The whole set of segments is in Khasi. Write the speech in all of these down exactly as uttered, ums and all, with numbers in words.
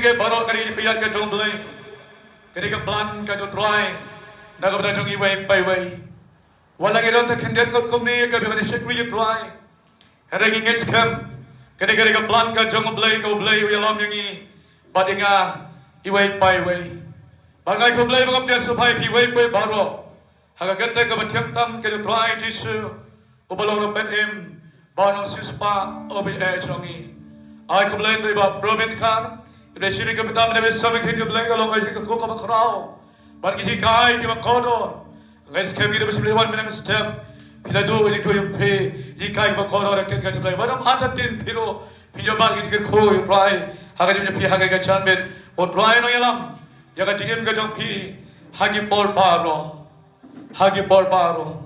Ka baroh ka dei ka jingpyniaid ka jong U Blei. Ka dei ka plan ka jong U Trai na ka bynta jong iwei pa iwei. Wat la ngi don tang khyndiat ngut kumne, ka dei ban ïashakri ïa U Trai. Hynrei ngi ngeit skhem, ka dei, ka dei ka plan ka jong U Blei, ka U Blei u ïalam ïa ngi bad ïa nga iwei pa iwei. Bad nga ai khublei bad nga pdiang sngewbha ïa phi iwei pa iwei baroh ha ka kyrteng kaba thiang tam ka jong U Trai Jisu, uba long u nongpynim bad u nongsiewspah uba ïeit jong ngi. Ai khublei ïa i Bah Probin Dkhar, i Bah Shri Kyrpang, i Bah Sami, i Bah Blei, ka long ka jingkyrkhu kaba khraw bad ki jinghikai kiba kordor. Nga ngeit skhem ngi da ba shu leit wan mynne mynstep, phi la duh ïa ki jingkyrkhu jong phi, jinghikai kiba kordor, ka ktien ka jong U Blei. Wat nym ata ktien phi ruh, phin ïoh ban ki jingkyrkhu jong U Trai ha ka jingim jong phi ha kane ka janmiet. U Trai un nongïalam ïa ka jingim ka jong phi ha ki por baroh. Ha ki por baroh.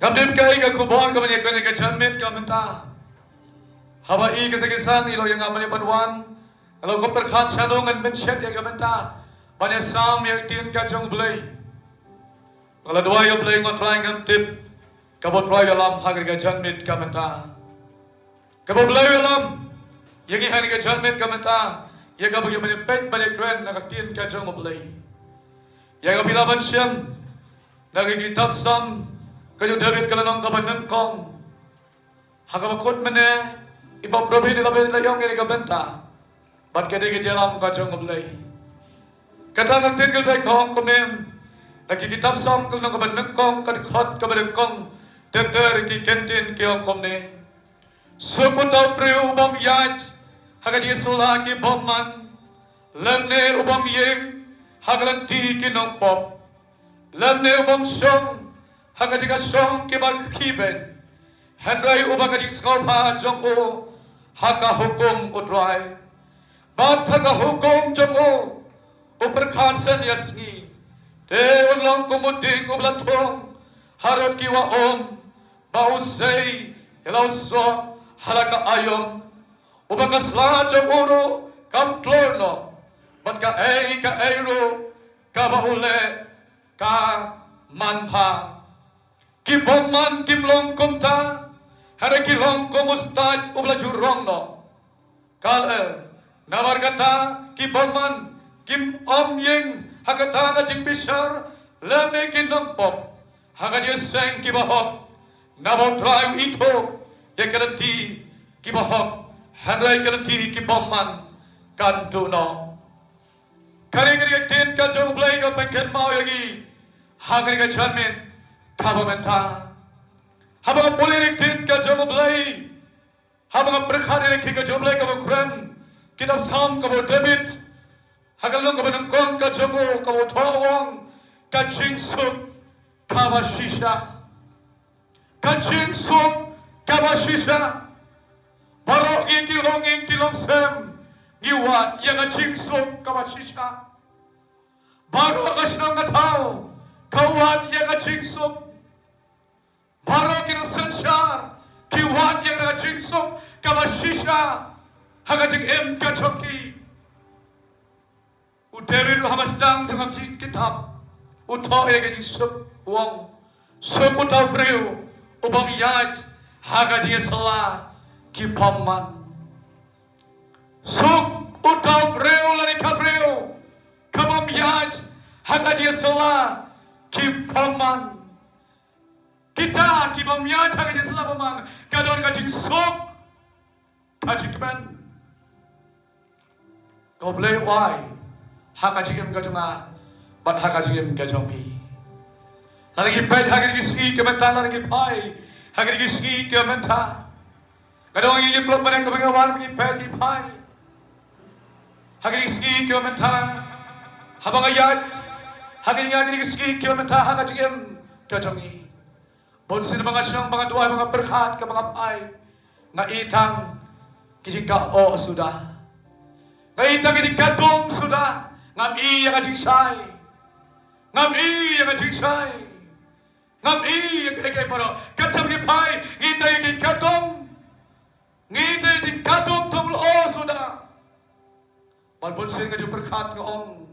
Ngam tip kaei ka khubor kaba ngi kren ïa ka janmiet ka mynta. Haba i ka Seng Kisan i la ong ïa nga ban ïa ban wan, nga la kum pyrkhat shano ngan mynshet ïa ka mynta ban ïa sam ïa ka ktien ka jong U Blei. Nga la duwai ïa U Blei, nga ong Trai, ngam tip kaba U Trai u ïalam ha kane ka janmiet ka mynta. Kaba U Blei u ïalam ïa ngi ha kane ka janmiet ka mynta, ïa kaba ngi ban ïa peit ban ïa kren na ka ktien ka jong U Blei. Ïa kaba phi lah ban shem na ka kitab Salm ka jong u David, ka lynnong kaba nyngkong. Ha kaba kut mynne i Bah Probin i la ong ïa ka bynta bad ka dei ka jingïalam ka jong U Blei. Kata ka ktien ka Blei ka ong kumne, na ka kitab Salm ka lynnong kaba nyngkong, ka dkhot kaba nyngkong, ter ter ki kyntien ki ong kumne: Suk uta u briew u bym ïaid ha ka jingïasylla ki bymman, lymne u bym ïeng ha ka lynti ki nongpop, lymne u bym shong ha ka jaka shong kiba khih beiñ, hynrei uba ka jingsngewbha jong u ha ka hukum U Trai, bad ha ka hukum jong u u pyrkhat san ïa sngi. Te un long kum u dieng uba la thung harud ki wah um, ba u sei ïa la u soh ha la ka aïom, uba ka sla jong u ruh kam tlur noh, bad kaei kaei ruh kaba u leh ka manbha. Ki bymman kim long kumta, hynrei ki long kum u stait uba la ju rong noh. Ka leh, namar kata ki bymman kim ym ïeng ha kata ka jingbishar, lymne ki nongpop ha ka jingïaseng kiba hok, naba U Trai u ithuh ïa ka lynti kiba hok, hynrei ka lynti ki bymman kan duh noh. Kane ka dei ka ktien ka jong U Blei kaba pynkynmaw ïa ngi ha kane ka janmiet kaba mynta. Haba nga pule ïa ka ktien ka jong U Blei, haba nga pyrkhat ïa ka ktien ka jong U Blei kaba kren, kitab Salm kaba u David, ha ka lynnong kaba nyngkong ka jong u, kaba u thoh u ong, ka jingsuk kaba shisha. Ka jingsuk kaba shisha. Baroh ngi ki longïing ki longsem ngi wad ïa ka jingsuk kaba shisha. Baroh ka shnong ka thaw ka wad ïa ka jingsuk. Baroh ki nongsynshar ki wad ïa ka jingsuk kaba shisha ha ka jingim ka jong ki. U David ruh haba sdang jong ka kitab u thoh ïa ka jingsuk, u ong, suk uta u briew u bym ïaid ha ka jingïasylla ki bymman. Suk uta u briew lane ka briew ka bym ïaid ha ka jingïasylla ki bymman. Kita ki bym ïaid ha ka jingïasylla bymman ka don ka jingsuk, ka jingkmen. Ka U Blei u ai ha ka jingim ka jong nga bad ha ka jingim ka jong phi. Lada ngi peit ha kine ki sngi ki mynta, lada ngi phai ha kine ki sngi ki mynta, nga dang ïa pynlong mynne kaba nga wan, ngi peit ngi phai ha kine ki sngi ki mynta, haba nga ïaid ha kine, ha kine ki sngi ki mynta ha ka jingim ka jong ngi. Bunsien ba nga shong, ba nga duwai, ba nga pyrkhat, kaba nga phai, nga i tang ki jingkah oh suda. Nga i tang ki jingkah dum suda. Ngam i ïa ka jingshai. Ngam i ïa ka jingshai. Ngam i ïa ka, ïa ka baroh. Katba ngi phai, ngi i tang ki jingkah dum. Ngi i tang ki jingkah dum tang oh suda. Bad bunsien nga ju pyrkhat, nga ong,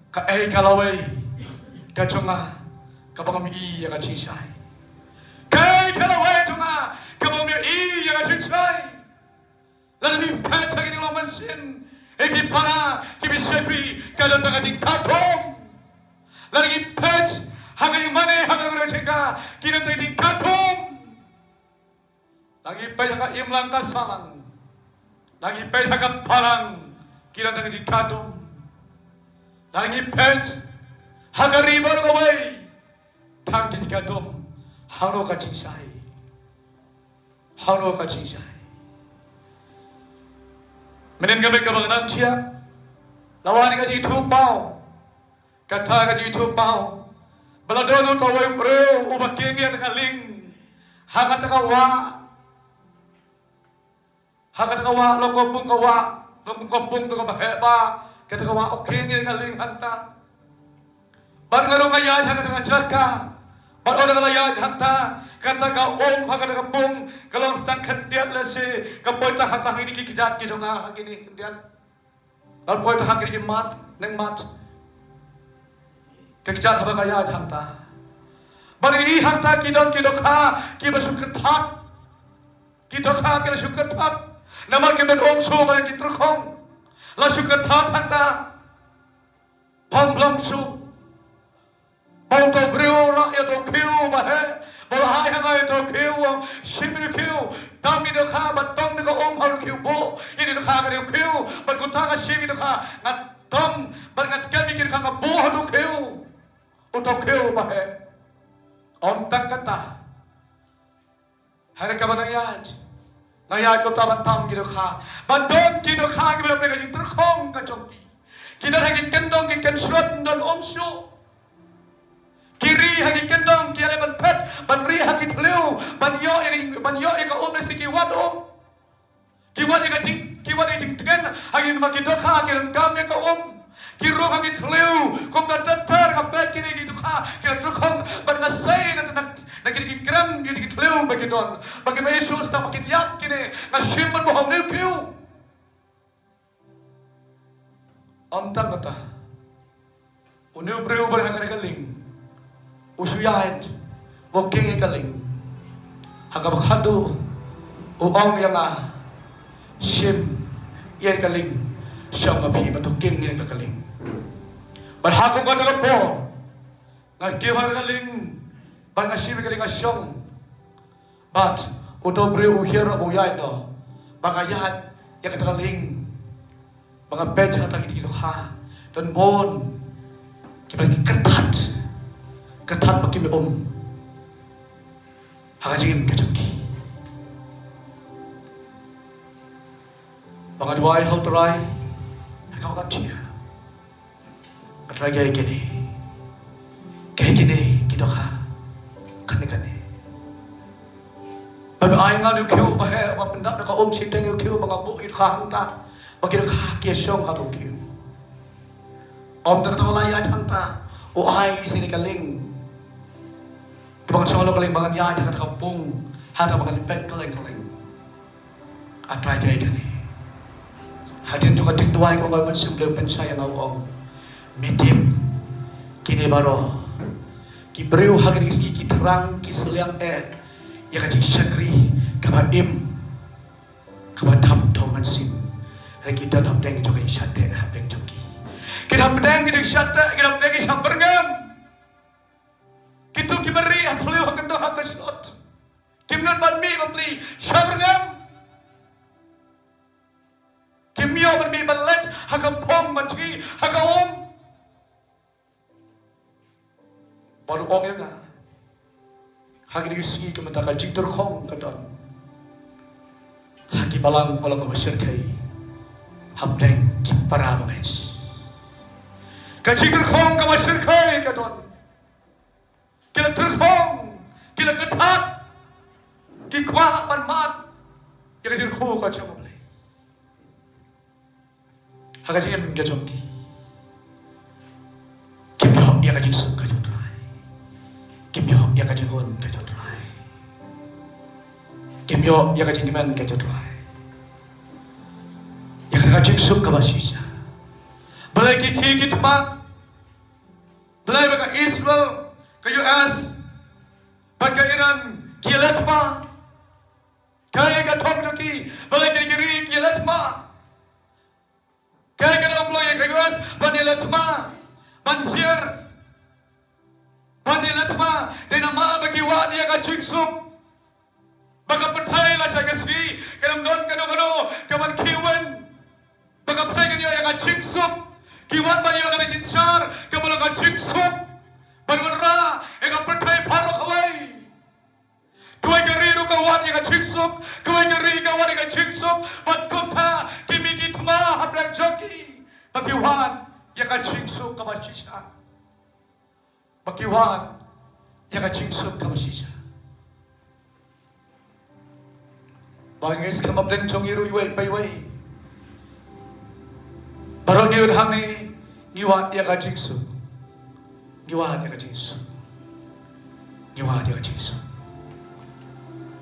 kaei ka lawei ka jong nga kaba ngam i ïa ka jingshai? Kaei ka lawei jong nga kaba ngam i ïa ka jingshai? Lada ngi peit ha ka jinglong mynsiem, ïa ki para kiba shakri, ka don tang ka jingkhatdum. Lada ngi peit ha ka jingmane ha ka jingïaid jingïaid, ki don tang ka jingkhatdum. Lada ngi peit ha ka imlang ka sahlang, lada ngi peit ha ka balang, ki don tang ka jingkhatdum. Lada ngi peit ha ka ri baroh kawei, tang ki jingkhatdum. Hangno ka jingshai? Hangno ka jingshai? Mynhynnin ka miet kaba nga nang thiah, la wan ka jingithuhpaw. Kata ka jingithuhpaw, ba la don uta uwei u briew uba kheiñ ïa ka lieng ha kata ka wah. Ha kata ka wah, long ka pung ka wah, long ka pung kaba heh bha. Kata ka wah u kheiñ ïa ka lieng hangta. Bad nga ruh nga ïaid ha kata ka jaka. Bad ynda nga la ïaid hangta, kata ka um ha kata ka pung ka long tang khyndiat lehse, ka poi tang hangta ha kine ki kjat ki jong nga ha kine khyndiat. Ngan poi tang ha kine ki mat, neng mat. Ka kjat haba nga ïaid hangta. Bad ngi ïohi hangta ki don ki dohkha kiba shu kyrthat. Ki dohkha ki la shu kyrthat. Namar kim don um shuh bad ki tyrkhong. La shu kyrthat hangta. Bym long shuh ba uta u briew u rah ïa uta u khiew ba heh, ba la ai ha nga ïa uta u khiew, shim ïa u khiew, tam ïa u dohkha, bad tong da ka um ha u khiew buh ïa u dohkha, ka dei u khiew, bad kumta nga shim ïa u dohkha, nga tong, bad nga tkem ïa u dohkha, nga buh ha u khiew, uta u khiew ba heh. Ym tang kata, hynrei kaba nga ïaid, nga ïaid kumta ban tam ki dohkha. Ban don ki dohkha kiba don ha ka jingtyrkhong ka jong ki. Ki don ha ki kyndong ki kynshlur, don um shuh. Ki ri ha ki kyndong, ki ïaleh ban phet, ban ri ha ki thliew, ban ïoh ïa, ban ïoh ïa ka um, lehse ki wad um. Ki wad ïa ka jing, ki wad ïa ka jingtngen ha ki, namar ki dohkha ki donkam ïa ka um. Ki rung ha ki thliew, kumta ter ter nga peit kine ki dohkha ki la tyrkhong, bad nga sei na, na, na kine ki krem, kine ki thliew ba ki don, ba ki mih shuh, tang ba kin ïap kine, nga shim ban buh ha une u khiew. Ym tang kata, une u briew uba don ha kane ka lieng u shu ïaid, u kheiñ ïa ka lieng. Ha kaba khatduh u ong ïa nga, shim ïa ka lieng, shong ma phi, bad to kheiñ ïa ka lieng. Bad ha kum kata ka por, nga kiew ha ka lieng, bad nga shim ïa ka lieng, nga shong. Bad uta u briew u hiar, u ïaid noh. Ba nga ïaid ïa kata ka lieng, ba nga peit ha kata ki dohkha, don bun kiba ki kyrthat, kyrthat ba kim um ha ka jingim ka jong ki. Ba nga duwai ha u Trai, ha ka, ha ka jingim. A Trai, kiei kine, kiei kine ki dohkha kane kane? Ba me ai nga ïa u khiew ba heh, ba pyndap da ka um shiteng ïa u khiew, ba nga buh ïa u dohkha hangta, ba ki dohkha ki ïashong ha u khiew. Ym da kata, ba la ïaid hangta, u ai shisha ka lieng, ba ngan shong halor ka lieng, ba ngan ïaid ha kata ka pung, hangta ba ngan peit kylleng kylleng. A Trai, kiei kane? Hadien jong ka jingduwai, ka Baibl Mynsiem Blei u pynshai ïa nga, u ong, me tip, kine baroh ki briew ha kine ki sngi ki thrang, ki sliang eh ïa ka jingshakri kaba im, kaba dap da u Mynsiem. Hynrei ki don hapdeng jong ka jingshah teh hapdeng jong ki. Ki don hapdeng ka jingshah teh, ki don hapdeng ka jingshah byrngem. Kito kiba rieh ha thliew, ha kyndong, ha kynshlur, kim nud ban mih ban plie, shah byrngem. Kim ïoh ban mih ban leit ha ka phong ban shngi ha ka um. Bad u ong ïa nga, ha kine ki sngi ka mynta ka jingtyrkhong ka don ha ki balang, balang kaba shyrkhei, hapdeng ki para bangeit. Ka jingtyrkhong kaba shyrkhei ka don. Ki la tyrkhong, ki la kyrthat, ki kwah ban mad ïa ka jingkyrkhu ka jong U Blei ha ka jingim ka jong ki. Kim ïoh ïa ka jingsuk ka jong U Trai. Kim ïoh ïa ka jinghun ka jong U Trai. Kim ïoh ïa ka jingkmen ka jong U Trai. Ïa ka jingsuk kaba shisha. Balei ki khie ki tpa? Balei ba ka Israel, ka U S bad ka Iran ki leh tpa? Kaei ka thong jong ki? Balei kine ki ri ki leh thma? Kaei ka long ïa ka U S ban ïa leh thma, ban hiar, ban ïa leh thma? Dei namar ba ki wad ïa ka jingsuk. Ba ka pyrthei la sha ka sngi kan ym don kano kano kaban khih win. Ba ka pyrthei kan ïoh ïa ka jingsuk. Ki wad ban ïoh ïa ka jingsuk, kaba long ka jingsuk, ban wanrah ïa ka pyrthei baroh kawei. Kawei ka ri ruh ka wad ïa ka jingsuk, kawei ka ri ka wad ïa ka jingsuk. Bad kumta ki mih ki thma hapdeng jong ki, ba ki wad ïa ka jingsuk kaba shisha. Ba ki wad ïa ka jingsuk kaba shisha. Ba ngi skhem ba pdeng jong ngi ruh iwei pa iwei, baroh ngi wad hangne, ngi wad ïa ka jingsuk. Ngi wad ïa ka jingsuk. Ngi wad ïa ka jingsuk.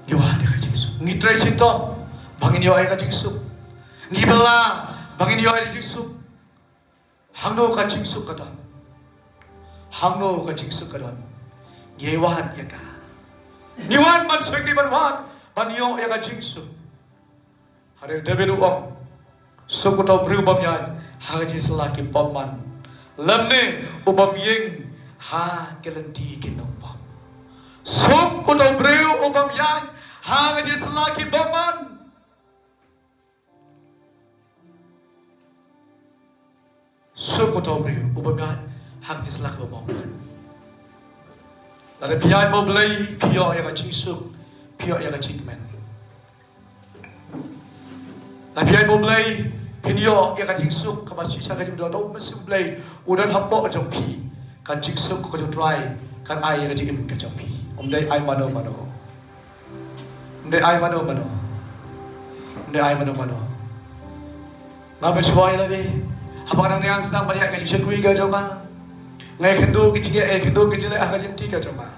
Ngi wad ïa ka jingsuk. Ngi trei shitom ba ngin ïoh ïa ka jingsuk. Ngi bylla ba ngin ïoh ïa ka jingsuk. Hangno ka jingsuk ka don? Hangno ka jingsuk ka don? Ngi wad ïa ka. Ngi wad ban shakri, ban wad ban ïoh ïa ka jingsuk. Hynrei u David u ong, suk uta u briew u bym ïaid ha ka jingïasylla ki bymman, lymne u bym ïeng ha ki lynti ki nongbym. Suk uta u briew u bym ïaid ha ka jingïasylla ki bymman. Suk uta u briew u bym ïaid ha ka jingïasylla ki bymman. Lada phi ïaid bad U Blei, phi ïoh ïa ka jingsuk, phi ïoh ïa ka jingkmen. Lada phi ïaid bad U Blei, phin ïoh ïa ka jingsuk kaba shisha, ka jingdon U Mynsiem Blei u don hapoh jong phi. Ka jingsuk ka jong U Trai kan ai ïa ka jingim ka jong phi. Ym dei ai mano mano. Ym dei ai mano mano. Ym dei ai mano mano. Nga mynshuwa ïa lade, haba nga dang nang sdang ban ïaid ka jingshakri ka jong nga, nga ïakynduh ki jingeh, ïakynduh ki jingleh ha ka jingim ka jong nga.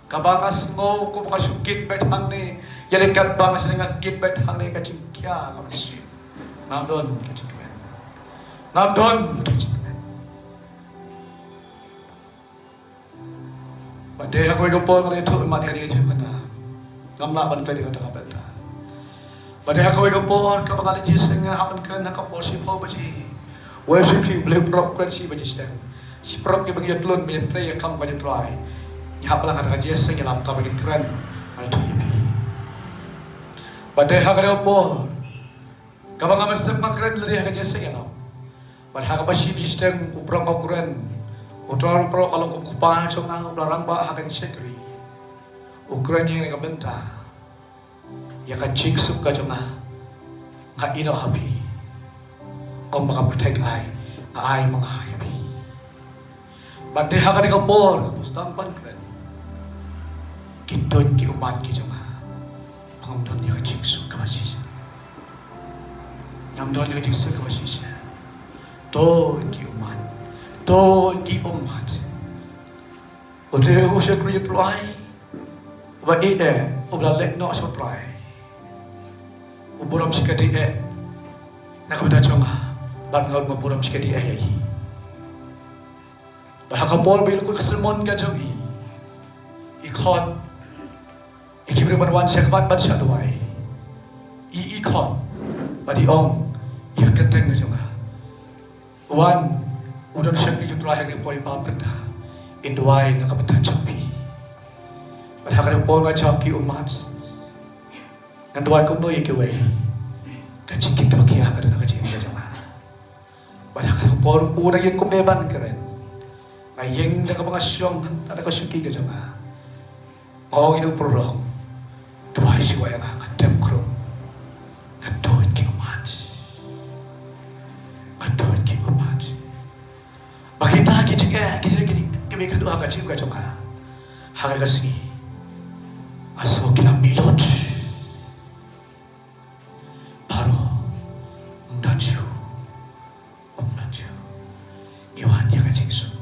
Kaba nga sngew kumba nga shu kit beit hangne, ïa lade katba nga shu kit beit hangne, ka jingkhia ka mynsiem. Ngam don ka jingkmen. Ngam don ka jingkmen. Ba dei ha kawei ka por nga la ïathuh ïa ka jingkmen, ngam lah ban klet ïa kata ka bynta. Ba dei ha kawei ka por kaba nga la jingïaseng, nga hap ban kren ha ka por shiphew baje. Wei shu ki blei prok kren shi baje shiteng. Shi prok kiba ngi ïatlun, ba ïatrei ïa ka kam ka jong U Trai, ngi hap ban kata ka jingïaseng ïalam kaba ngi kren. Nga ïathuh ïa phi. Ba dei ha kata ka por kaba nga mynstep nga kren lade ha ka jingïaseng ïalam. Bad ha kaba shi baje shiteng u prok u kren. U Trai u prok ka long kum u kpa jong nga uba la rangbah ha ka jingshakri. U kren ïa kane ka bynta, ïa ka jingsuk ka jong nga, nga ïehnoh ha phi. Kum ba ka pyrthei ka ai, nga ai ma nga ïa phi. Bad dei ha kane ka por kaba sdang ban kren, ki tuid ki ummat ki jong nga. Ngam don ïa ka jingsuk kaba shisha. Ngam don ïa ka jingsuk kaba shisha. Tuid ki ummat. Tuid ki ummat. U dei u shakri U Trai uba ïeit, uba la leit noh sha U Trai. U burom shikatdei na ka bynta jong nga, bad nga ruh nga burom shikatdei ïa i. Bad ha ka por ba i la kut ka sermon ka jong i, i khot ïa ki briew ban wan shakhmat bad sha duwai. I, i khot bad i ong ïa ka kyrteng ka jong nga. Wan, u don shakri U Trai ha kane ka por, i Kpa pyrta, in duwai na ka bynta jong phi. Bad ha kane ka por nga jong ki ummat, ngan duwai kumno ïa kiwei? Ka jingkit kaba khia ka don ha ka jingim ka jong nga. Bad ha kane ka por u dang ïeng kumne ban kren, nga ïeng da kaba nga shong ha ka shuki ka jong nga. Nga ong ïa u prok, duwai shuwa ïa nga, nga dem khrum. Nga tuid ki ummat. Nga tuid ki ummat. Ba kita ki jingeh, kita ki jingeh kiba ïakynduh ha ka jingim ka jong nga ha kane ka sngi, nga sngew ki la mih lut. Baroh, ym don shuh. Ym don shuh. Ngi wan ïa ka jingsuk.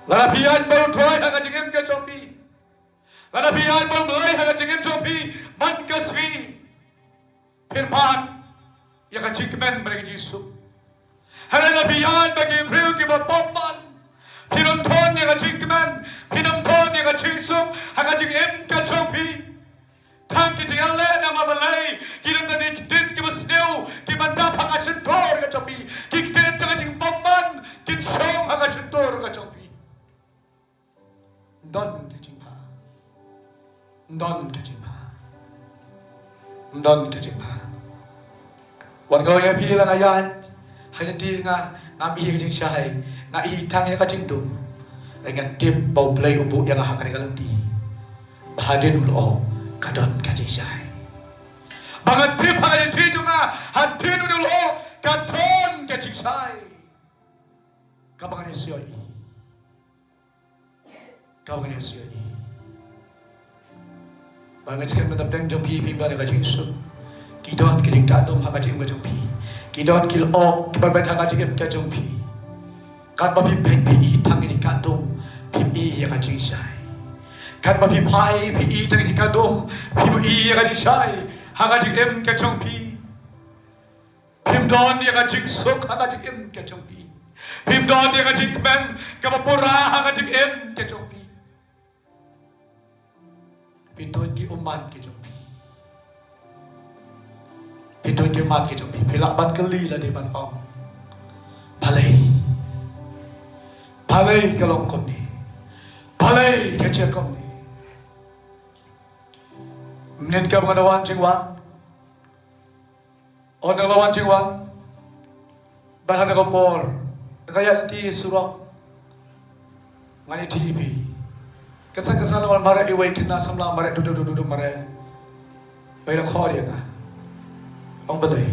Lada phi ïaid bad U Trai ha ka jingim ka jong phi, lada phi ïaid bad U Blei ha ka jingim jong phi man ka sngi, phin mad ïa ka jingkmen bad ïa ka jingsuk. Hynrei lada phi ïaid bad ki briew kiba bymman, phin ym don ïa ka jingkmen, phin ym don ïa ka jingsuk ha ka jingim ka jong phi. Tang ki jingïaleh na ma balei ki don tang ki ktien kiba sniew kiba dap ha ka shyntur ka jong phi. Ki ktien jong ka jingbymman kin shong ha ka shyntur ka jong phi. Don ka jingpha. Don ka jingpha. Don ka jingpha. Wat nga ong ïa phi la nga ïaid ha lynti nga, ngam i ka jingshai, nga i tang ïa ka jingdum. Nga tip ba U Blei u buh ïa nga ha kane ka lynti ba hadien u lyoh ka don ka jingshai. Ba nga tip ha ka lynti jong nga hadien u lyoh ka don ka jingshai. Kaba ngan ïa sngewsih. Kaba ngan ïa sngewsih. Ba ngan sngewsih mynta pdeng jong phi, phi ban ïa ka jingsuk. Ki don ki jingkatdum ha ka jingim ka jong phi. Ki don ki lyoh kiba ban ha ka jingim ka jong phi. Katba phi peit phi i tang ki jingkatdum, phim i ïa ka jingshai. Katba phi phai phi i tang ki jingkatdum, phim i ïa ka jingshai ha ka jingim ka jong phi. Phim don ïa ka jingsuk ha ka jingim ka jong phi. Phim don ïa ka jingkmen kaba pura ha ka jingim ka jong phi. Phi tuid ki ummat ki jong phi. Phi tuid ki ummat ki jong phi. Phi lah ban kylli lade ban ong, balei? Balei ka long kumne? Balei ka jia kumne? Mynnin kaba nga da wan jingwan, ynda nga la wan jingwan, bad ha kane ka por nga ïaid lynti surok, ngan ïathuh ïa phi. Ka san ka san la wan mareh iwei i khynnah samla, mareh duh duh duh duh mareh. Ba i la khot ïa nga, ong, balei?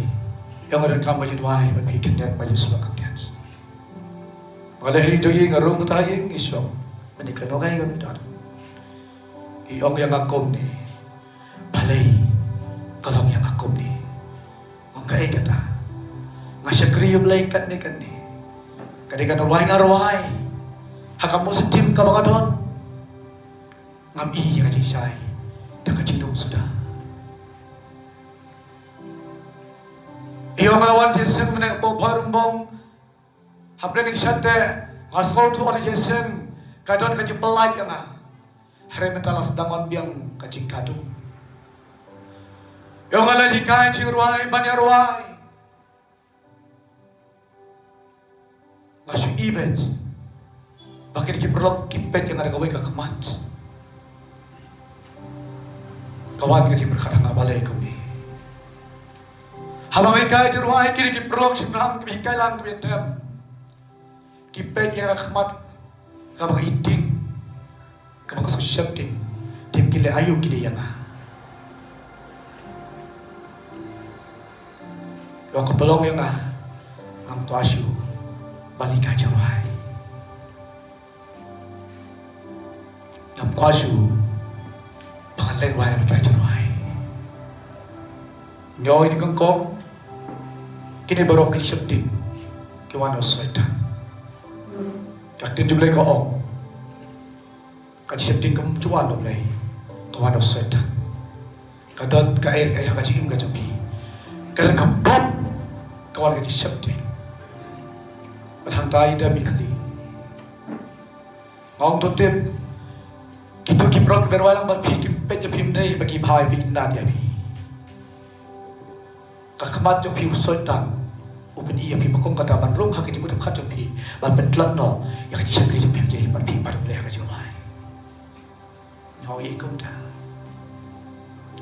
Ïa nga donkam ka jingduwai bad phi khyndiat, ba i la surok khyndiat. Nga leit ha ïing jong i, nga rung kata ha ïing, i shong. Mynne ka nongai ka bidar. I ong ïa nga kumne, balei ka long ïa nga kumne? Ong, kaei kata? Nga shakri ïa U Blei katne katne. Ka dei ka rwai nga rwai ha ka muslim kaba nga don. Ngam i ïa ka jingshai da ka jingdum suda. Ïa nga la wan jingïaseng mynne ka por ba rumbong. Hapdeng ka jingshate nga sngewthuh ïa ka jingïaseng ka don ka jingpyllait ïa nga. Hynrei mynta la sdang wan biang ka jingkatdum. Ïa nga la hikai jingrwai ban ïa rwai. Nga shu i beit ba kine ki paralok ki peit ïa nga da kawei ka khmat. Ka wan ka jingpyrkhat ha nga, balei kumne? Haba nga hikai jingrwai, kine ki paralok shynrang kiba hikai lang kiba ïatem, ki peit ïa nga da ka khmat kaba nga iting, kaba nga sngewsih iting. Te ki leh aïu ki dei ïa nga? Ïa ka pynlong ïa nga, ngam kwah shuh ban hikai jingrwai. Ngam kwah shuh ban leh rwai, ban hikai jingrwai. Nga ong ïa kane ka kong, kine baroh ki jingsheptieng ki wan na u Soitan. Ka ktien jong U Blei ka ong, ka jingsheptieng kam ju wan na U Blei, ka wan na u Soitan. Ka don kaei kaei ha ka jingim ka jong phi. Ka don ka bom ka wan ka jingsheptieng. Bad hangta i dem i khlieh. Nga ong to tip, kito ki paralok kiba rwai lang bad phi, ki peit ïa phi ym dei ba ki bha ïa phi, ki tynad ïa phi. Ka khmat jong phi u Soitan u pyni ïa phi ba kum kata ban rung ha ka jingmut jingpyrkhat jong phi, ban pyntlot noh ïa ka jingshakri jong phi ha ka jingim bad phi bad U Blei ha ka jingrwai. Nga ong ïa i kumta.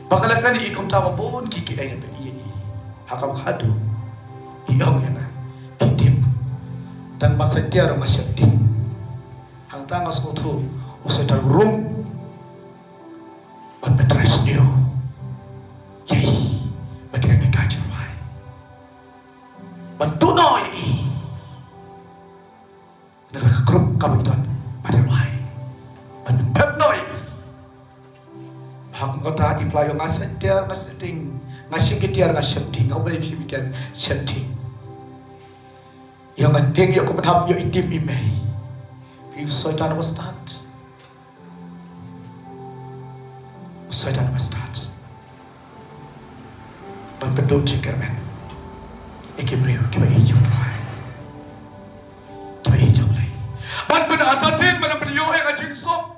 Ba nga la kren ïa i kumta ba bun ki, ki ïeng ban ïa i. Ha kaba khadduh i ong ïa nga, phi tip, tang ban sa tiar nga sheptieng. Hangta nga sngewthuh u Soitan u rung ban pyntreisniew ïa i, ban kren ïa ka jingrwai, ban tuh noh ïa i na ka grup kaba i don ban rwai, ban pep noh ïa i. Ha kata i pla ïa nga sa tiar nga sheptieng, nga shim ki tiar nga sheptieng, nga u Blei shim ki tiar sheptieng. Ïa nga tieng ïa ka bynhap ïa i tim i mei. Phi, u Soitan uba stad. U Soitan uba stad ban pynduh jingkyrmen ïa ki briew kiba ïeit ïa U Trai, kiba ïeit ïa U Blei. Ban pynartatien, ban pynïoh ïa ka jingsuk.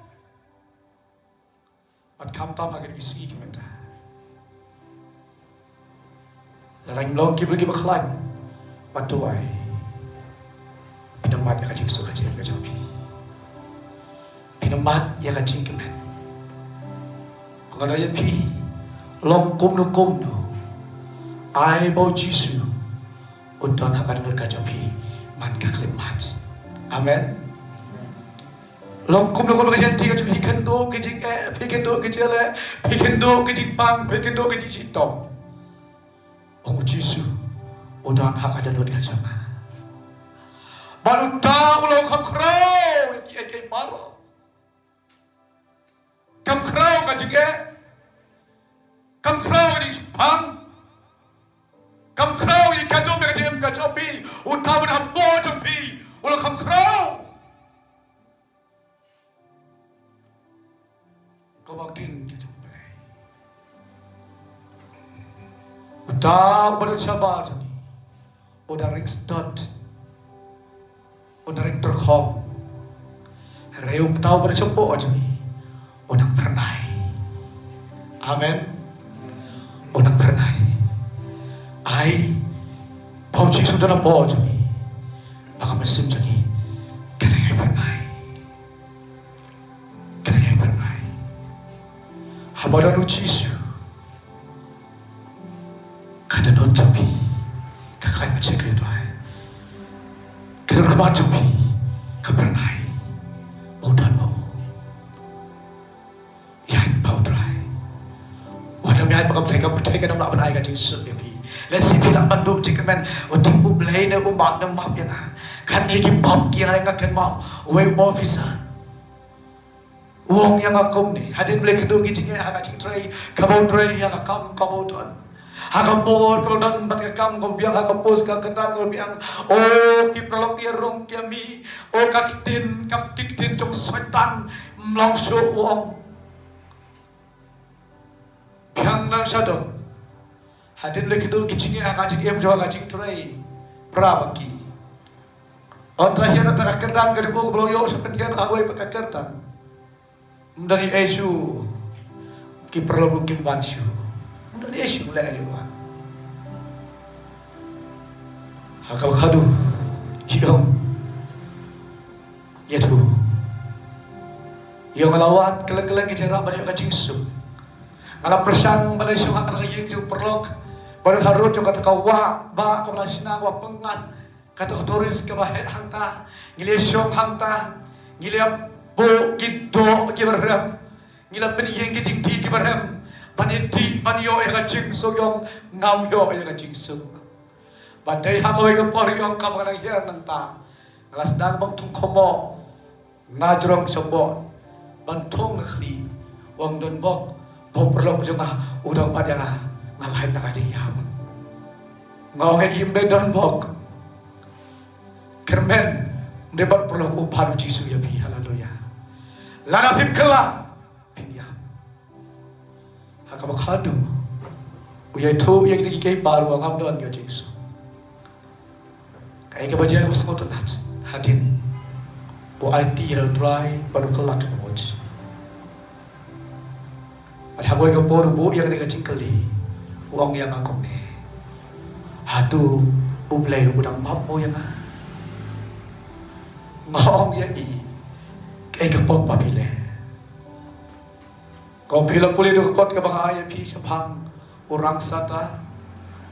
Bad khamtam ha kine ki sngi ki mynta, Lada ngim long ki briew kiba khlaiñ ban duwai, phin ym mad ïa ka jingsuk ka jingim ka jong phi. Phin ym mad ïa ka jingkmen. Nga ong ïa phi, long kumno kumno, ai ba u Jisu un don ha ka dohnud ka jong phi man ka khyllipmat. Amen. Long kumno kumno ka jingïaid ka jong phi, phi kynduh ka jingeh, phi kynduh ka jingleh, phi kynduh ka jingpang, phi kynduh ka jingshitom, ong u Jisu, u don ha ka dohnud ka jong nga. Bad uta u long kham khraw ïa kiei kiei baroh. Kham khraw ka jingeh, kham khraw ka jingpang, kham khraw ïa ka dohnud ka jingim ka jong phi. Uta uba don hapoh jong phi u long kham khraw. Ka ktien ka jong U Blei. Uta uba don shabar jong ngi u dang ring stud, u dang ring tyrkhong. Hynrei uta uba don shapoh jong ngi u dang phyrnai. Amen. U dang phyrnai. Ai ba u Jisu u don hapoh jong ngi, ba ka mynsiem jong ngi ka dang ïai phyrnai. Ka dang ïai phyrnai. Haba don u Jisu, ka dohnud jong phi ka khlaiñ ban shakri ïa U Trai. Ka dohnud jong phi ka phyrnai. U don mo? Ïaid bad U Trai. Wat nym ïaid bad ka pyrthei, ka pyrthei kan ym lah ban ai ka jingsuk ïa phi. Lehse phi lah ban duh jingkmen, u tip U Blei ne u map ne map ïa nga. Kane ki pop ki nga, nga kynmaw uwei u officer u ong ïa nga kumne, hadien ba la kynduh ki jingeh ha ka jingtrei kaba u trei, ïa ka kam kaba u don, ha ka bor kaba u don bad ka kam kaba u biang, ha ka post ka kyrdan kaba u biang. O ki paralok, ki ïa rung ki ïa mih. O ka ktien, ka ktien jong Soitan ym long shuh, u ong. Biang nang sha don. Hadien ba la kynduh ki jingeh ha ka jingim jong nga, ha ka jingtrei, para bangki. Ynda la hiar ïa ka kyrdan ka jong u kaba la ïoh sha pynhiar ha kawei pat ka kyrdan, ym don ei shuh. Ki paralok ruh kim wan shuh. Ym don ei shuh, leh aïu wan? Ha kaba khadduh, ki ong, ïathuh. Ïa nga la wad kylleng kylleng ki jingïarap ban ïoh ka jingsuk. Nga la pyrshang ban leit shong ha kata ka ïing jong u paralok ba don harud jong kata ka wah bah kaba la shna, wah pyngngad, kata ka tourist kaba heh hangta. Ngi la shong hangta, ngi la buh ki doh kiba rem, ngi la pynïeng ki jingdih kiba rem ban ïadih ban ïoh ïa ka jingsuk, ïoh ngam ïoh ïa ka jingsuk. Ba dei ha kawei ka por ïoh, kaba nga dang hiar nangta, nga la sdang ban thung khmoh na jrong sha bor, ban thung na khlieh. U ong, Donbok, ba u paralok jong nga u dang bat ïa nga, nga lait na ka jingïap. Nga ong, ïa i, ym dei Donbok. Kyrmen, ym dei bad u paralok, u bat u Jisu ïa phi. Haleluya. Lada phim kylla, phin ïap. Ha kaba khadduh, u ïathuh ïa kita kiei kiei baroh, ngam don ïa u Jisu. Kaei kaba jia kaba sngewtynnat, hadien ba u aiti ïa u Trai bad u kylla ka kmut, bad ha kawei ka por u buh ïa kane ka jingkylli, u ong ïa nga kumne, hato U Blei u dang map mo ïa nga? Nga ong ïa i, kaei ka pop ba phi leh? Ko phi la pule da ka kot kaba nga ai ïa phi shaphang u Rangsata,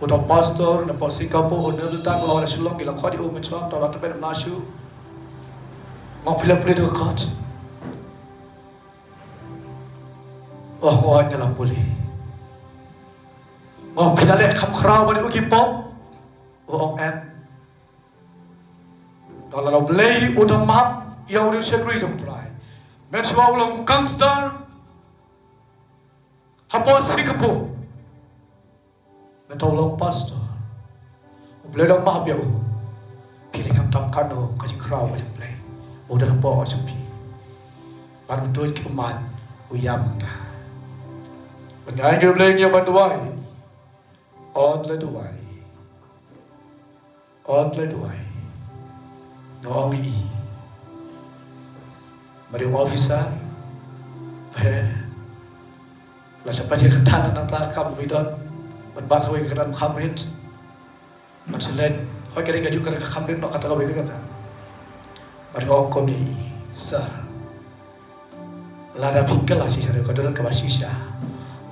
uta u pastor napoh Singapore, u Neil Tan, u la wan na Shillong, ki la khot ïa u mynshwa, uta u la tbit, ym lah shuh. Ko phi la pule da ka kot? Oh, nga ong nga la pule. Ko phi la leh kham khraw ban ïa u ki pop? U ong em. Tang lada U Blei u da map ïa une u shakri jong U Trai, mynshwa u long gangster hapoh Singapore, mynta u long pastor, U Blei u da map ïa u. Phi leh khamtam katno ka jingkhraw ka jong U Blei, u don hapoh jong phi. Bad u tuid ki ummat, u ïam mynta. Ban ïa ai ngi U Blei, ngi ïa ban duwai. Ot la duwai. Ot la duwai. Nga ong ïa i, ma dei u officer, he, la sa pynhiar kyntan nangta kam uba i don, bad bat sa kawei ka kyrdan kham rit. Ngan sa leit, hooid ka dei kajuh ka kham rit noh kata kawei ka kata. Bad nga ong kumne, sir, lada phi kylla shisha ruh ka dohnud kaba shisha,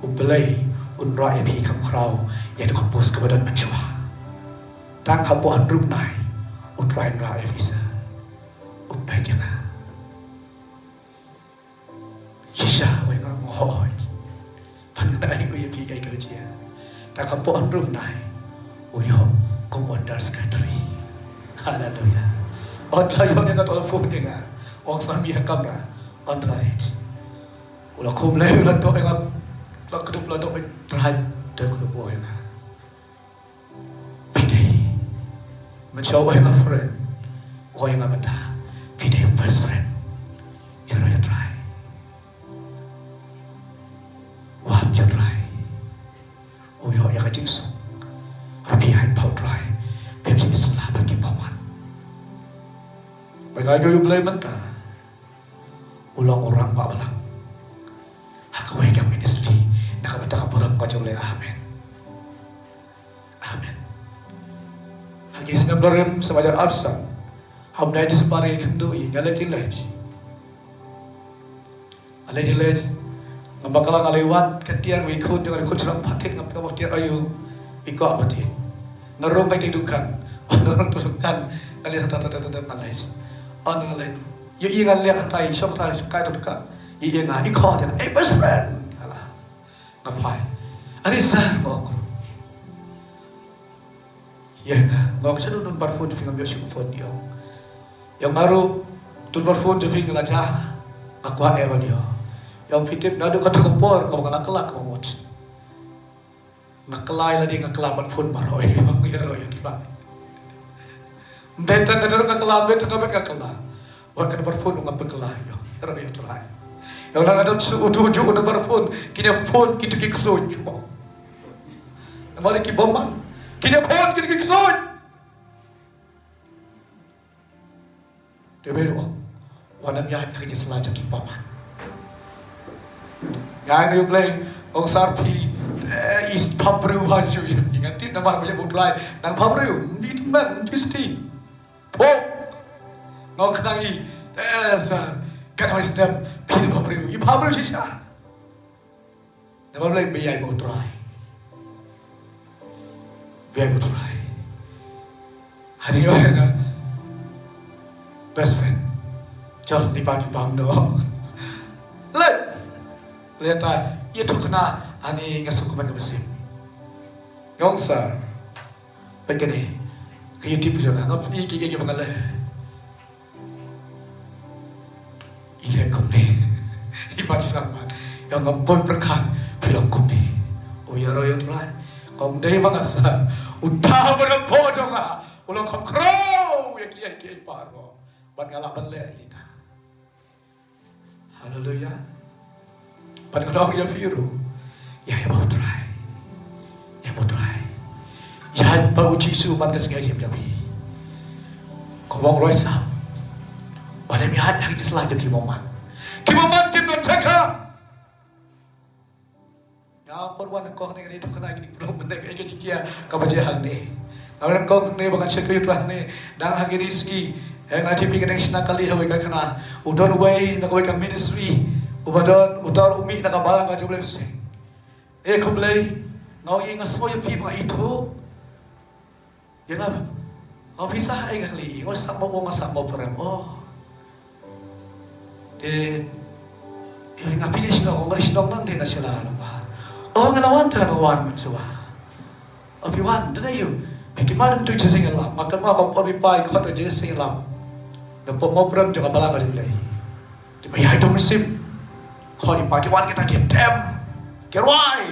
U Blei un rah ïa phi kham khraw ïa ka post kaba don mynshuwa. Tang hapoh hynriew bnai U Trai un rah ïa phi, sir. U peit ïa nga. Shisha, wei nga ong hooid. Ban kynmaw ïa phi kaei kaba jia. Tang hapoh hynriew bnai u ïoh kum under secretary. Haleluia. Ym la ïoh ïa nga, telephone ïa nga, ong sa mih ha kamra. Ym la leit. U la khublei, u la doh ïa nga. La kdup, la doh, Trai, to kdup ïa nga. Phi dei, mynshwa u ong ïa nga friend, u ong ïa nga mynta, phi dei best friend. Ïaroh ïa U Trai. Wat ïa U Trai. U ïoh ïa ka jingsuk. Phi hap ban ïaroh ïa U Trai. Phim shym ïasyllok bad ki bymman. Bad nga ïohi U Blei mynta u long u rangbah balang ha kawei ka ministry na ka bynta ka burom ka jong U Blei. Amen. Amen. Ha ki snem ba rim, snem ar hajar arphew san, ha u bnai December, ïa kynduh ïa nga leit, leit. Nga leit, leit. Nga bakla, nga leit wad ka tiar, ïa i khun jong nga, i khun shnong Pathian, nga bakla tiar, ayu i kwah Pathian. Nga rung ka ïa i dukan. Nga rung ka dukan. Nga leit, ta ta ta ta ta, nga leit. Ong nga leit. Ïa i nga leit, ta i shong, ta i shong, ka dukan. Ïa i nga, i khun jong nga, eh, best friend. Alah. Nga phai. Ani sir, ong. Ïa nga, nga ong, sha u Don Barfun, phi ngam ïoh shuh phone ïa u. Ïa nga ruh, Don Barfun, phi nga la jah. Nga kwah eh ban ïoh. Ïa u, phi tip naduh kato ka por kaba nga la kylla ka mut. Nga kylla ïa lade, nga kylla bad phone baroh. Ïa nga ruh ïa u. Ym dei tang ka dei ruh nga kylla, ym dei tang ka met nga kylla. Wat ka number phone nga pynkylla ïa u. Ïaroh ïa U Trai. Ïa u, lada don shuh utu ujuh u number phone, kine phone kito ki ksuid. Namar ki bymman. Kine phone kito ki ksuid. Te Blei u ong, wat nym ïaid ha ka jingsla jong ki bymman. Nga ong, ïa U Blei, ong sir phi, eh, i phah briew ban shu, ngan tip namar ba ïa U Trai nang phah briew, ym dei tymmen, ym dei shisha. Pok. Nga ong khnang ïa, eh, sir, katno i step, phi dei phah briew, i phah briew shisha. Namar balei? Ba ïa U Trai. Ba ïa U Trai. Hadien ïa nga best friend. Jor ni bam ni bam no. Leit. Leit ta ïathuh khnang, ani nga sngewkmen ka mynsiem. Nga ong sir. Peit kane, ka YouTube jong nga, nga pyni ki, ki, ki ba nga leh. I leh kumne. I bat shyllangmat. Ïa nga bun pyrkhat, phi long kumne. U ïaroh ïa U Trai. Kum dei ma nga sir. Uta ba don hapoh jong nga u long kham khraw ïa kiei kiei baroh. Bad nga lah ban leh ïa ita. Haleluia. Bad nga ong ïa phi ruh, ïa, ïa ba U Trai. Ïa ba U Trai. Ïa ba U Jisu man ka sngi jingim jong phi. Kumba u ong Roy Sam, wat nym ïaid ha ka jingsla jong ki bymman. Ki bymman kim don jaka. Nga por wan kong ne, nga dei tu kane, kine ki briew mynta, eh, ka jingkyrkhu kaba jia hangne. Nga wan kong ne ba ngan shakri Trai hangne. Dang ha kine ki sngi, eh, nga tip ïa ka dang shna kali ha kawei ka khynnah. U don uwei na kawei ka ministry uba don uta u mih na ka balang ka jong U Blei. Eh, khublei. Nga ong ïa, nga sngew ïa phi ba nga ithuh. Ïa nga, nga phi sah ei nga kylli, nga sah mo, nga sah mo pyrem. Oh. Te ïa nga phi dei shnong, nga dei shnong nangta na shnong nangba. Oh, nga la wan te nga wan mynshuwa. Oh, phi wan te na ïa u. Phi kynmaw dum tu jingïalam, nga kynmaw ba por phi pai khot jingïalam. Na pok mo pyrem jong ka balang ka jong U Blei. Te ba ïa ito mynsiem. Khot ïa phi, ki wan kita ki tem. Ki rwai.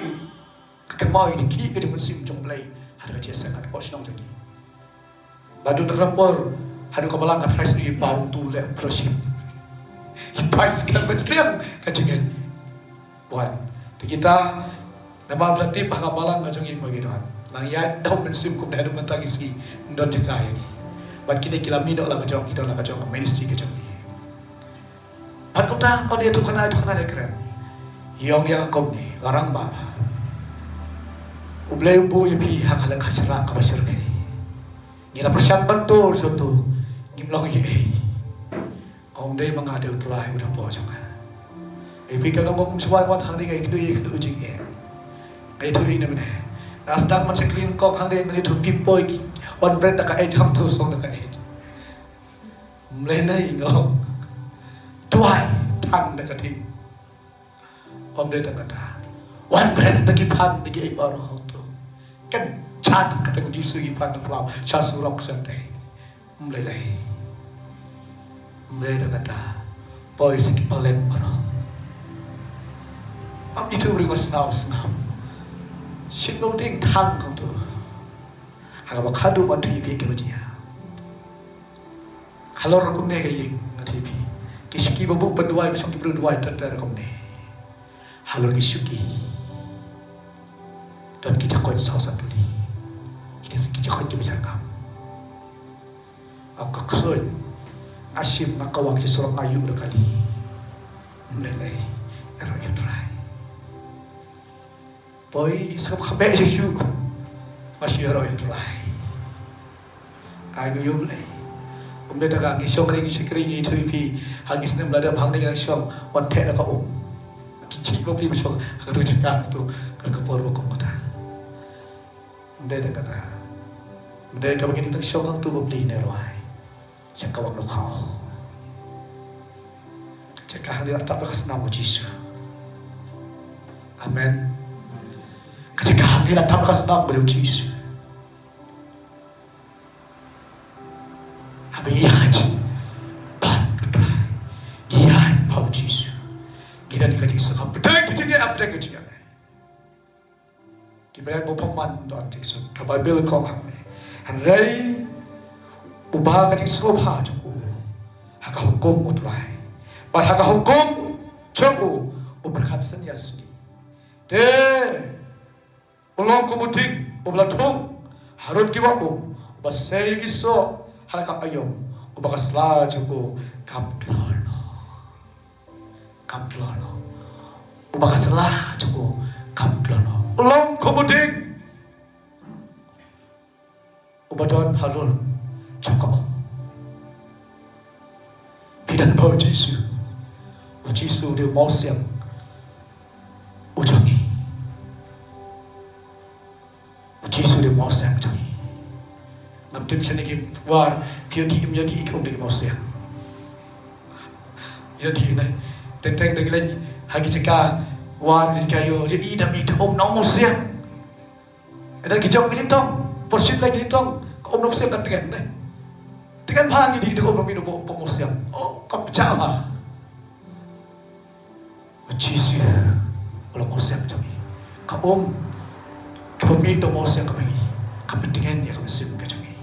Ka kynmaw ïa ki, ka jingmynsiem jong U Blei. Haduh ka jingïaseng haduh ka shnong jong ngi. Ba dun da por haduh ka balang ka trai sdang ïa phi tu leh fellowship. Ïa phi sdang ba sdang ka jingngeit. Wan. Te kita namar ba la tip ba ha ka balang ka jong ngi phi don. Nang ïa dei mynsiem kumne haduh mynta ki sngi. Ym don jaka ïa ngi. Bad kine ki la mih noh la ka jong, ki don la ka jong, ka ministry ka jong ngi. Bad kumta, ong ïa tu kane, tu kane leh kren. Ïa ong ïa nga kumne, nga rangbah. U Blei u buh ïa phi ha ka leng ka shrah kaba shyrkhei. Ngi la pyrshang ban tur sha uto, ngim long ei ei. Ong dei ma nga dei u Trai u da poi jong nga. Ei phi ka nong ong shuwa wat hangne nga ïakynduh ïakynduh jingeh. Nga ïathuh ïa ne mene. Nga sdang man sha kri nyngkong hangne nga ïathuh phi poi ki wan bret da ka eit hangto song da ka eit. Mlei lei nga ong. Duwai tang da ka thing. Ym dei tang kata. Wan bret da ki phan da ki ei baroh hangto. Kan chat kata u Jisu ki phan da phlaw sha surok sha tei. Mlei lei. Mlei da kata. Poi sha ki paleng baroh. Ym jitu bri ma snaw snaw. Shim nongding thang hangto. Ha kaba khadduh ban ïathuh ïa phi kaba jia. Halor kumne ka ïing nga ïathuh ïa phi. Ki shuki ba buh ban duwai ba shong ki briew duwai ter ter kumne. Halor ki shuki. Don ki jakoit saw san tylli. Ki, ki jakoit kiba shyrkhei. Ap ka khlaiñ. Nga shim nga kawang sha surok nga ïuh da kali. Mlei lei. Ïaroh ïa u Trai. Poi sngap khabeh sha shuh. Nga shu ïaroh ïa u Trai. Ai ngi ïoh Blei. Ym dei tang ka ngi shong ring ngi shakri ngi ïathuh ïa phi. Ha ngi snem la dep hangne ngi nang shong wan theh da ka um. Ki jingpang phi ba shong ha ka tu jaka tu ka ka por ba kum kata. Ym dei tang kata. Ym dei kaba ngi nang shong hangtu ba Blei ne rwai. Sha ka wan lukhaw. Jaka hangne la tap da ka snam u Jisu. Amen. Ka jaka hangne la tap da ka snam u Jisu. Haba ïaid pat u Trai, ïaid pat u Jisu, ngi don ka jingsuk hapdeng ka jingïaid, hapdeng ka jingïaid. Kiba ïaid bymman don jingsuk. Ka Baibl ka ong hangne, hynrei uba ka jingsngewbha jong u ha ka hukum u Trai, bad ha ka hukum jong u u pyrkhat synñia sngi. Te u long kum u dieng uba la thung harud ki wah um, uba sei ki soh ha la ka aïom, uba ka sla jong u kam tlor noh. Kam tlor noh. Uba ka sla jong u kam tlor noh. U long kum u dieng uba don halor jong ka um. Phi don bad u Jisu. U Jisu u dei u mawsiang u jong ngi. U Jisu u dei u mawsiang u jong ngi. Ngam tip shane ki war, phi ïohi, ym ïohi ki um da ki mawsiang. Ïohi ne. Teng teng teng leit ha ki jaka war, ki jaka ïoh, ïohi da ki um na u mawsiang. Ynda ki jong ki nyngkong, pyrshit lei ki nyngkong, ka um nongsiang ka tngen ne. Tngen bha ngi dei da ka um nongmih nongmawsiang. Oh, ka pynjah bha. U Jisu u long u mawsiang jong ngi. Ka um kaba mih nongmawsiang kaba ngi, ka pyntngen ïa ka mynsiem ka jong ngi.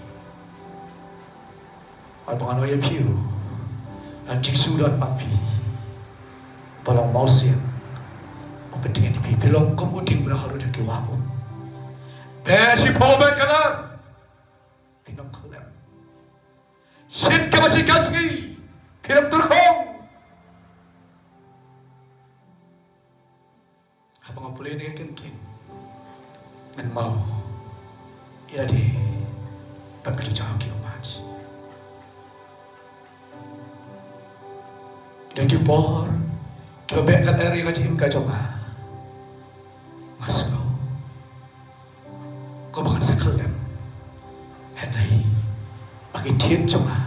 Bad ba ngan ong ïa phi ruh, lada u Jisu u don bad phi, ba long mawsiang, u pyntngen ïa phi, phi long kum u dieng ba don halor jong ki wah um. Bad shiphew bad kane, phin ym khyllem. Shisha kaba shisha ka sngi, phin ym tyrkhong. Haba nga pule ïa kane ka kyntien, ngan mut ïa lade bad ka jingjaw ki ummat. Don ki por kiba beh ka lyer ïa ka jingim ka jong nga. Nga sngew kumba ngan sa khyllem. Hynrei ba ki ktien jong nga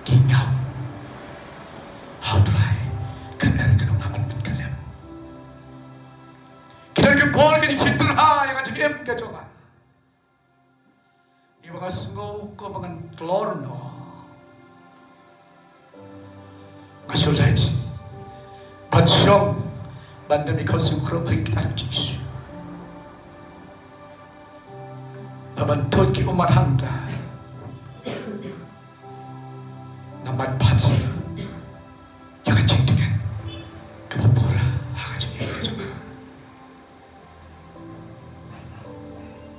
ki ngam ha u Trai, kan er ka nong naman pynkhyllem. Ki don ki por ki jingshit bynriew ïa ka jingim ka jong nga. Ïa ba nga sngew kumba ngan tlor noh. Nga shu leit ban shong ban dem ïa ka suk ruh ha ki kti Jisu. Ba ban tuid ki ummat hangta. Nga mad pat ïa ka jingtngen kaba pura ha ka jingim ka jong nga.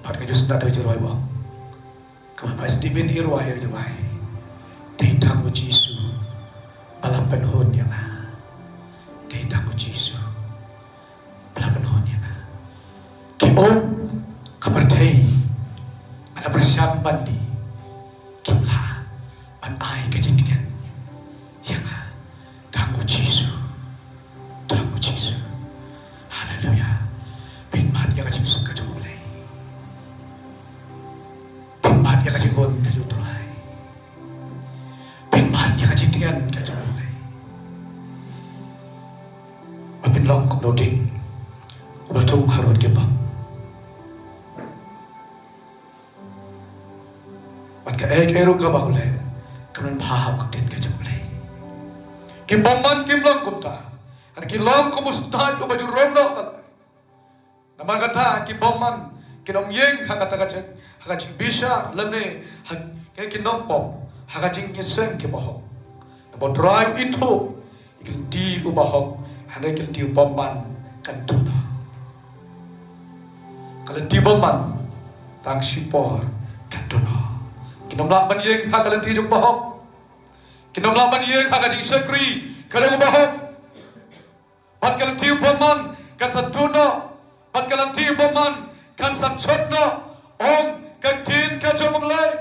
Pat nga ju sngewthuh da u jingrwai ba ong, kaba Pastor Stephen i rwai, i rwai, dei tang u Jisu ba la pynhun ïa nga. Dei tang u Jisu ba la pynhun ïa nga. Ki um ka pyrthei, nga la pyrshang ban dih. Ban ai ka jingtngen ïa nga. Tang u Jisu. Tang u Jisu. Haleluya. Pynmad ïa ka jingsuk ka jong U Blei. Pynmad ïa ka jingbun ka jong U Trai. Pynmad ïa ka jingtngen ka jong U Blei. Ba pynlong kum u dieng uba la thung harud ki bym. Bad kaei kaei ruh kaba u leh kan pynbha ha ka ktien ka jong U Blei. Ki bymman kim long kumta. Hynrei ki long kum u stad uba ju rong noh. Namar kata ki bymman kin ym ïeng ha kata ka jing, ha ka jingbishar lymne ha, kin ym pop ha ka jingïaseng ki bahok. Naba U Trai u ithuh ïa ka lynti u bahok, hynrei ka lynti u bymman kan duh noh. Ka lynti u bymman tang shipor kan duh noh. Kin ym lah ban ïeng ha ka lynti jong u bahok. Kin ym lah ban ïeng ha ka jingshakri ka jong u bahok. Bad ka lynti u bymman kan sa duh noh. Bad ka lynti u bymman kan sa jot noh. Ong ka ktien ka jong U Blei.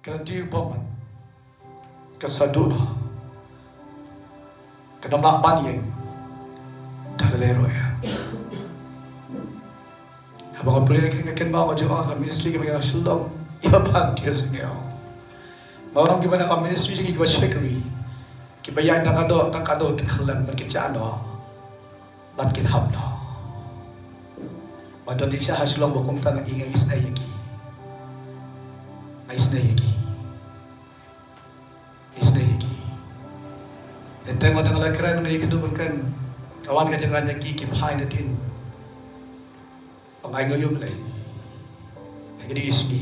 Ka lynti u bymman kan sa duh noh. Kan ym lah ban ïeng. Te lei ruh ïa. Haba nga pule ïa ka kynmaw nga ju ong ka ministry kiba ïaid ha Shillong. Ïa ban ki sngew. Nga ong kiba na ka ministry jong ki kiba shakri. Kiba ïaid tang ka doh, tang ka doh ki khlem bad ki jah noh. Bad kin hap noh. Bad don dei sha ha Shillong ba kumta nga ï, nga isnei ïa ki. Nga isnei ïa ki. Isnei ïa ki. Te teng wat nga la kren nga ïa kynduh ban kren. Ka wan ka jingran ïa ki ki phai na tin. Ba nga ïohi ïa U Blei. Ha kine ki sngi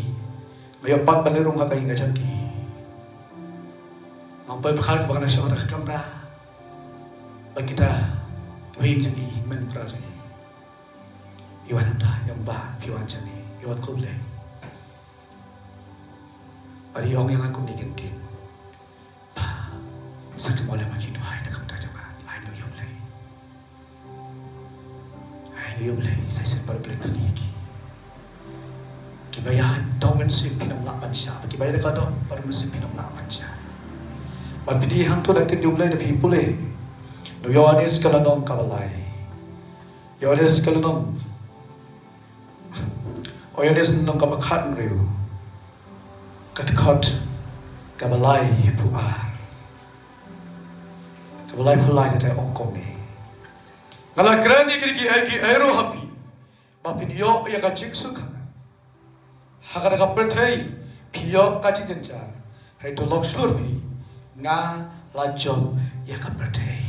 nga ïoh pat ban leit rung ha ka ïing ka jong ki. Nga poi pyrkhat ba nga na shong ha ka kamra. Ba kita ki ïing jong ki, hynmen para jong ki. Ïa wan hangta, ïa ong ba phi wan shane, ïa wan khublei. Bad i ong ïa nga kumne ki ktien. Ba sa kynmaw lem ha ki, duwai na ka bynta jong nga, ai nguh ïa U Blei. Ai nguh ïa U Blei, sa shisien baroh U Blei kyrkhu ïa ki. Kiba ïa dang mynsiem phin ym lah ban shah, kiba ïa ka dang baroh mynsiem phin ym lah ban shah. Bad phin ïohi hangto da ka ktien U Blei da phi pule. Na u Ïoannis ka lynnong kaba lai. Ïoannis ka lynnong. U Ïoannis lynnong kaba khathynriew. Ka dkhot kaba laiphew ar. Kaba laiphew lai te ong kumne. Nga la kren ïa kine kiei kiei ruh ha phi. Ba phin ïoh ïa ka jingsuk. Ha kane ka pyrthei phi ïoh ka jingjynjar. Hynrei to long shlur phi. Nga la jop ïa ka pyrthei.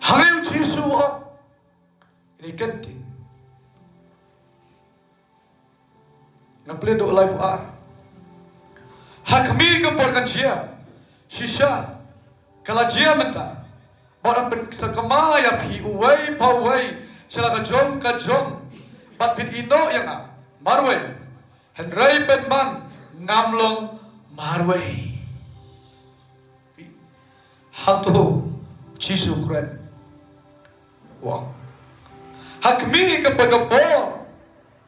Hangne u Jisu u ong. Ine i kyntien. Ngan pule da u laiphew ar. Ha khmih ka por kan jia shisha. Ka la jia mynta. Bad yn pynsakma ïa phi uwei pa uwei sha la ka jong ka jong. Bad phin ïehnoh ïa nga marwei. Hynrei pynban ngam long marwei. Hangto u Jisu u kren. Wan. Ha khmih ka por ka por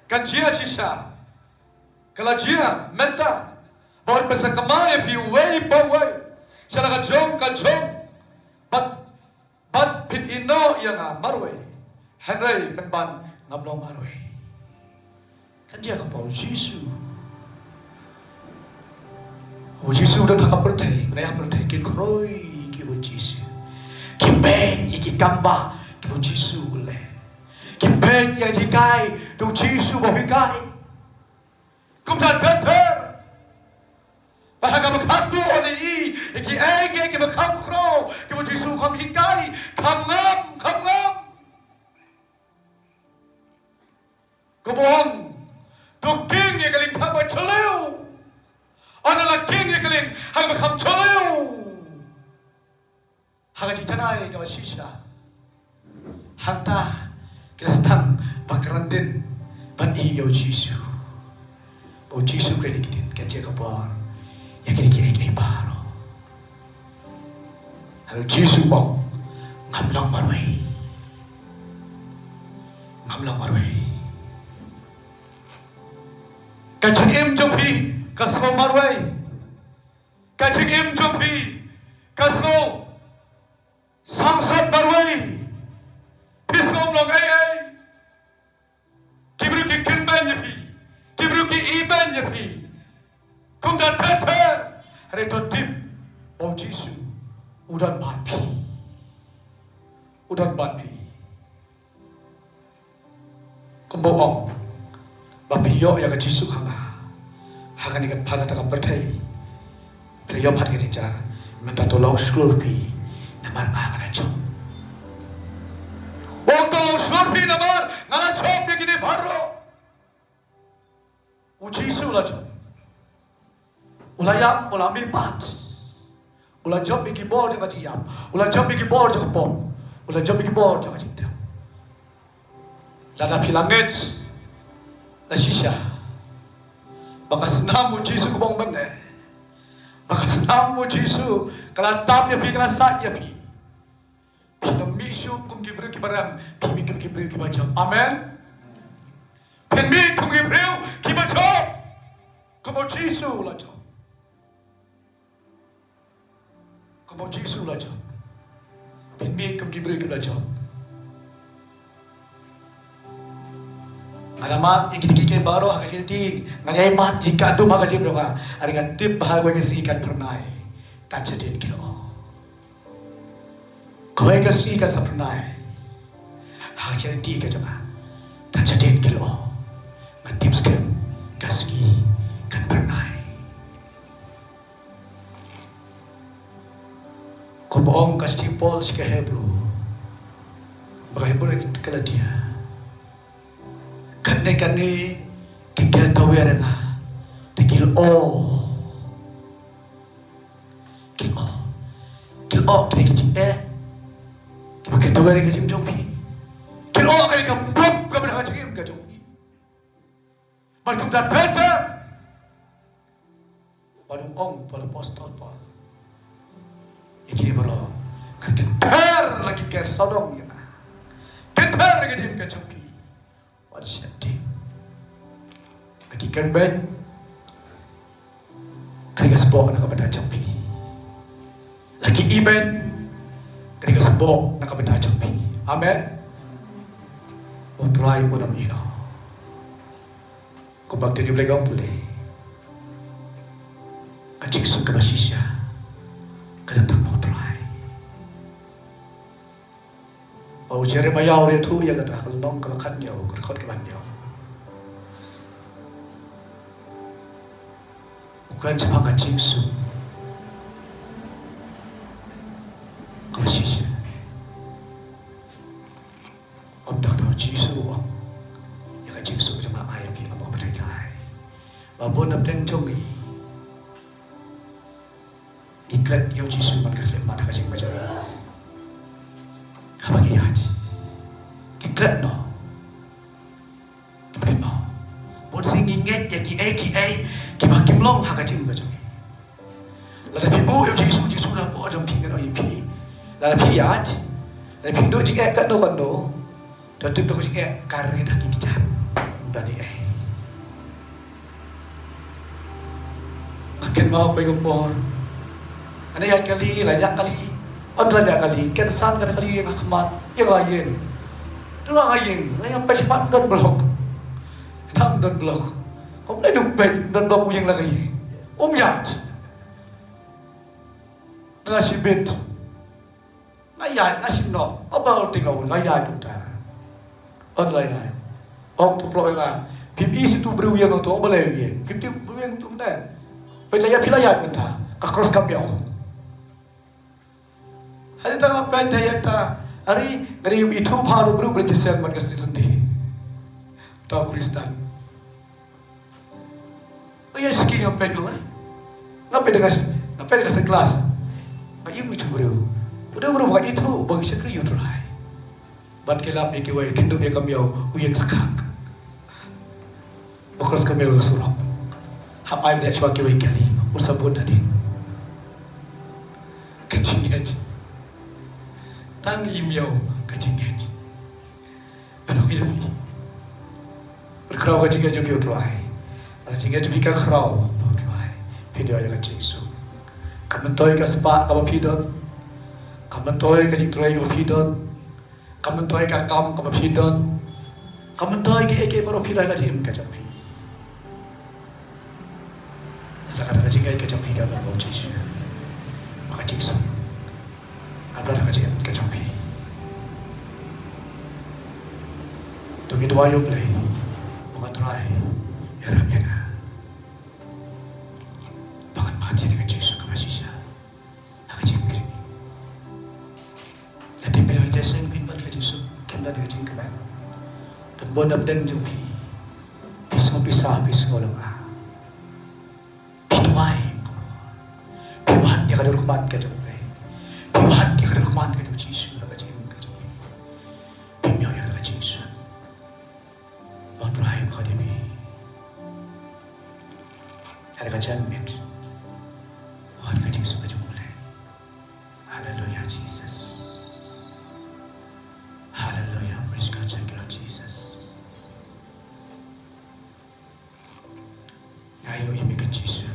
kan jia shisha. Ka la jia mynta. Bad yn pynsakma ïa phi uwei pa uwei sha la ka jong ka jong. Bad, bad phin ïehnoh ïa nga marwei. Hynrei pynban ngam long marwei. Kan jia ka por u Jisu. U Jisu u don ha ka pyrthei, mynta ha pyrthei ki khroi ki u Jisu. Ki peit ïa ki kam ba ki u Jisu u leh. Ki peit ïa ki jinghikai ki u Jisu ba u hikai. Kumta ter ter. Ba ha kaba kham tuh ïa kiei kiei kiba kham khraw ki u Jisu u kham hikai, kham ngam, kham ngam. Kumba ong, to kieng ïa ka lieng kaba shliew. Ynda la kieng ïa ka lieng ha kaba kham shliew. Ha ka jingtnai kaba shisha. Hangta ki la sdang ba kren dien ban ïohi ïa u Jisu. Ba u Jisu u kren ïa ki dien, kan jia ka por ïa kiei kiei baroh. Hynrei u Jisu u ong, ngam long marwei. Ngam long marwei. Ka sngew marwei. Ka jingim jong phi ka sngew sangsot marwei. Phi sngew long ei ei. Ki briew ki kynmaw ïa phi. Ki briew ki ibeiñ ïa phi. Kumta ter ter. Hynrei to tip, ba u Jisu u don bad phi. U don bad phi. Kumba u ong ba phin ïoh ïa ka Jisu ha nga, ha kane ka, ha kata ka pyrthei, phin ïoh pat ka jingjar. Mynta to long shlur phi, namar nga nga la jop. U ong to long shlur phi namar nga la jop ïa kine baroh. U Jisu u la jop. U la ïap, u la mihpat. U la jop ïa ki bor jong ka jingïap. U la jop ïa ki bor jong ka pop. U la jop ïa ki bor jong ka jingtep. Lada phi la ngeit, la shisha, ba ka snam u Jisu ka bong mynne, ba ka snam u Jisu ka la tap ïa phi, ka la sait ïa phi, phin ym mih shuh kum ki briew kiba rem, phin mih kum ki briew kiba jop. Amen. Phin mih kum ki briew kiba jop. Kum u Jisu u la jop. Kum u Jisu u la jop. Phin mih kum ki briew kiba jop. Nga la mad ïa kine kiei kiei baroh ha ka jingim. Nga la ïa mad ïa ka dum ha ka jingim jong nga. Hynrei nga tip ba ha kawei ka sngi kan phyrnai. Kan shadien ki la ong. Kawei ka sngi kan sa phyrnai. Ha ka jingim ka jong nga, kan shadien ki la ong. Nga tip skhem ka sngi kan phyrnai. Kumba ong ka shithi u Paul sha ki Hebru, ba ka Hebru, Galatia. Kane kane ki ker tawiar ïa nga, te ki lyoh. Ki lyoh. Ki lyoh kine ki jingeh kiba ker tawiar ïa ka jingim jong phi. Ki lyoh kane ka pop kaba don ha ka jingim ka jong phi. Bad kumta ter ter. Bad u ong u Paul, apostol Paul, ïa kine baroh, kan kynthar la ki ker sawdong ïa nga. Kynthar la ki jingim ka jong phi. Wat sheptieng. La ki kynbeiñ, ka dei ka sboh na ka bynta jong phi. La ki ibeiñ, ka dei ka sboh na ka bynta jong phi. Amen. U Trai un ym ïehnoh. Kumba ka ktien U Blei ka ong pule, ka jingsuk kaba shisha ka dei tang ha U Trai. Ba u Jeremaïah u la ïathuh ïa kata ha ka lynnong kaba khathynñiew, ka dkhot kaba hynñiew. U kren shaphang ka jingsuk kaba shisha. Ym da kata u Jisu u ong, ïa ka jingsuk jong nga ai ïa phi, ym ong ba phi ai. Ba bun na pdeng jong ngi, ngi klet ïa u Jisu man ka khyllipmat ha ka jingmajor. Haba ngi ïaid, ngi klet noh. Ngi klet noh. Bun sien ngi ngeit ïa kiei kiei kiba kim long ha ka jingim ka jong ngi. Lada phi buh ïa u Jisu, u Jisu u la buh jong phi, ngan ong ïa phi. Lada phi ïaid, lada phi duh jingeh katno katno, to tip, to ka jingeh ka rit ha ki kjat. Ym don ei ei. Nga kynmaw peit ka por, nga ïaid kali, la ïaid kali. Ym, la ïaid kali, kynsan kata kali ha khmat, ïeng la ïeng. Te la nga ïeng, la ïeng peit shakhmat, ym don block. Ym don block. Kumno lei, ym peit, ym don block, ïeng la nga ïeng. Um ïaid. Nga la shibit. Nga ïaid, nga shim noh. Aba u ting, nga ïaid kumta. Ong la ïaid. Ong to ploh ïa nga. Phim i shuh tu briew ïeng to, balei ïeng? Phim i tu briew ïeng to mynta. Peit la ïaid, phi la ïaid mynta. Ka cross ka miaw. Hynrei tang la peit ïa ta. Hynrei nga dei ïa u ithuh bha u briew, briew jingïaseng man ka shisien. To Khristan. Nga ïa shakri, nga peit noh, eh. Nga peit da nga, nga peit da nga sunglass. Nga ïohi u briew. U dei u briew ba nga ithuh ba ngi shakri ïa u Trai. Bad ki lap ïa kiwei, kynduh ïa ka miaw, u ïeng skak. Ba cross ka miaw ïa surok. Hap ai bniah shuwa kiwei kali, un sa bud nadien. Ka jingngeit. Tang i miaw ka jingngeit. Ngan ong ïa phi, pynkhraw ka jingngeit jong phi ha u Trai. Ka jingngeit jong phi kan khraw ha u Trai. Phi duwai ïa ka jingsuk. Kam myntoi ka spah kaba phi don. Kam myntoi ka jingtrei kaba phi don. Kam myntoi ka kam kaba phi don. Kam myntoi kiei kiei baroh phi duwai ka jingim ka jong phi. Kata kata ka jingim ka jong phi ka don ha u Jisu. Ba ka jingsuk. Ka don ha ka jingim ka jong phi. To ngi duwai ïa u Blei. Ba ko Trai, ïarap ïa nga. Ba ngan pynjah ïa ka jingsuk kaba shisha ha ka jingim ka jong ngi. Lada phi ïohi jingïaseng phi bad ka jingsuk kim don ha ka jingkmen. Don bun na pdeng jong phi. Phi sngew pisa, phi sngew lynga. Phi duwai. Phi wad ïa ka dur kmen ka jong phi. Phi wad ïa ka dur kmen ka jong u Jisu ha ka jingim ka jong phi. Phi ïohi ïa ka jingsuk. Ba u Trai u khot ïa phi. Ïa ka janmiet. Wat ka jingsuk ka jong u Blei. Hallelujah, Jesus. Hallelujah. Praise God. Thank you, Lord Jesus. Nga ïohi ïa me ko Jisu.